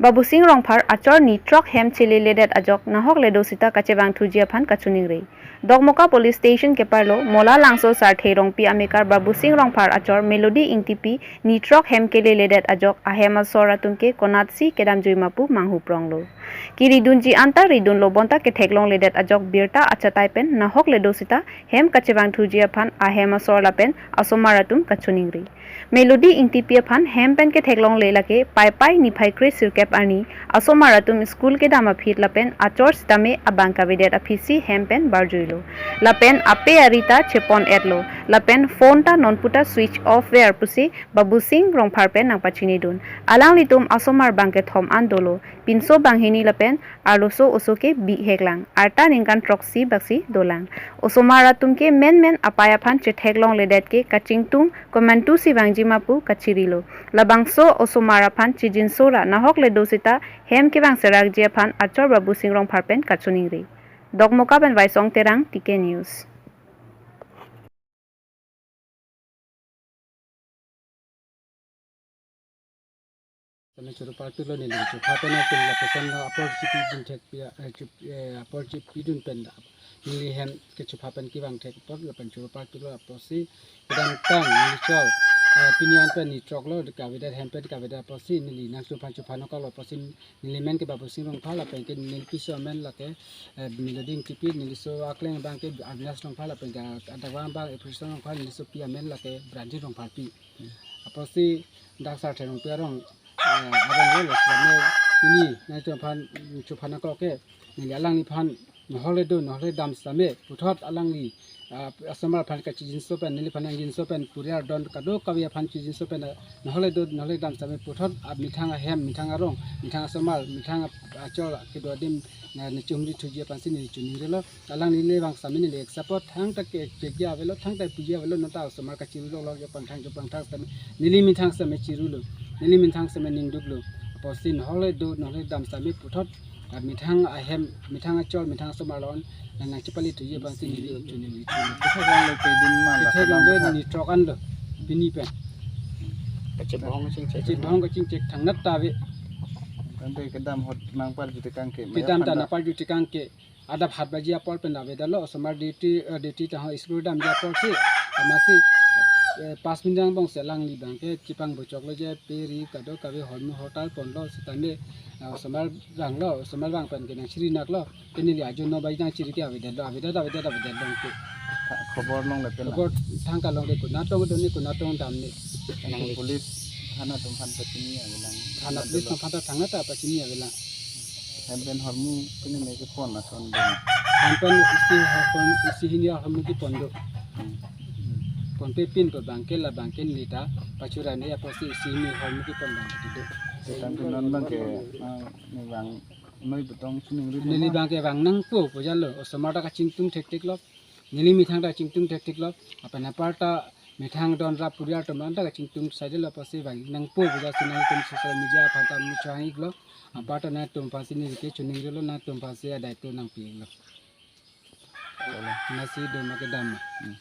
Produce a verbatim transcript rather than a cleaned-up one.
Babusing Rongphar achor ni throk hem cheleledet ajok nahok le do sita kachevangthuji aphan kachiningri. Dokmoka Police Station keparlo Mola Langso Sarthe Rongpi amekar Babusing Rongphar achor Melody Ingtipi ni throk hem keleledet ajok ahem asor atum ke konatsi kedamjui ma pu manghupronglo. Kiridunji anta ridunlo bonta ketheklongledet ajok birta achatai pen nahok le do sita hem kachevangthuji aphan ahem asor lapen asomar atum kachiningri. Melody Ingtipi aphan hem pen ketheklongle lake Paipai niphai kre sirkep arni asomar atum school kedam aphi lapen achor sitame abang kavedet aphisi hem pen barjuilo. Lapen ape ari ta chepon-etlo. Lapen phone ta nonputa switch off ver pusi Babusing Rongphar pen nangpachinidun. Alanglitum asomar bang kethom an dolo. Pinso banghini lapen arloso oso ke biheklang. Arta ningkan throksi baksi dolang. Osomar atum ke menmen apai aphan chetheklongledet ke kachingtung komantusi vangji ma pu kachirilo. Labangso osomar aphan chijinso ra nahok le do sita hem kevangserakji aphan achor Babusing Rongphar pen kachiningri. Dokmoka pen Vaisong Terang, T K News. Kami choro party lo neli chupha pen atum lapuson lo apor chipidun thek pia, eh, chup-, eh, apor chipidun pen da. Neli hem kechupha pen kevang thek apot lapen choro party lo apotsi kedamtang neli chor, eh, pini an pen ni throk lo kavedet hem pen kavedet apotsi neli nangtum aphan chupha nangkoklo apotsi neli men ke Babusing Rongphar lapen ke neli piso amen lake, eh, Melody Ingtipi, neli so akleng abang ke Agnes Rongphar lapen ke adakvang abang Ephrison Rongphar, neli sopi amen lake Brandy Rongpharpi. Apotsi dak Sarthe Rongpi arong, eh, arong lo lo sitame pini nangtum aphan chupha nangkok ke neli alangliphan nahok le do nahok le dam sitame puthot alangli, ah, asomar aphan kachijinso pen neliphan nangjinso pen puriar don kadokave aphan chijinso pen, ah, nahok le do nahok le dam sitame puthot, ah, methang ahem methang arong methang asomar methang ap-, achor kedo adim, ah, nechumri thuji aphansi neli chiningrilo. Alangli le vang sitame neli ek support thangta ke chekji avelo thangta puji avelo nonta osomar kachiru lok lok jopang thang jopang thang sitame neli methang sitame chirulo. Neli methang sitame ningduklo. Apotsi nahok le do nahok le dam sitame puthot, ah, methang ahem methang achor methang asomar along nang nangchepali thuji aphansi neli chiningrilo. Kethek longle kedin ma la kedam kethek longle ni throk an lo pini pen. Kachebohong kachingchek. Kachebohong kachingchek thangnat ta ave. Tangte kedam ahut nangparju tekang ke. Kedam ta nangparju tekang ke. Adap hat baji apor pen avedetlo, osomar duty, eh, duty ta ho school damji apotsi, amatsi, eh, pas minit angbong si alangli abang ke chepangbochoklo je pe ri kadokave hormu hotel ponlo sitame, eh, osomar vanglo, osomar vang pen ke nangchiri naklo, ke neli ajo no baji nangchiri ke avedetlo, avedet, avedet, avedetlo ke. Khobor longle pen. Khobor thangta longle konat tong done konat tong damne. Nangli police thana atum aphan pachini avelang. Thana police atum aphan ta thangnat ta pachini avelang. Hem pen hormu pini ne kepon ason dun. Hem pen isi hormu, isi hini hormu kepon do. Hmm. Ponpe pin ko abang ke la abang ke neli ta pachuran e apotsi isi hini hormu kepon abang ke do. Tangte non abang ke, ah, ne vang noi betong chiningri. Neli abang ke vang nangpo pu jalo, osomar ta kachingtung thekthek lo. Neli methang ta chingtung thekthek lo. Lapen aparta methang don rap puriar atum anta kachingtung saide lo apotsi vang nangpo pu jasi nangtum social media aphan ta mucho hang iklo. Aparta nangtum aphansi neli ke chiningrilo nangtum aphansi adai to nangpi iklo. Nasi do ma kedam. Hmm.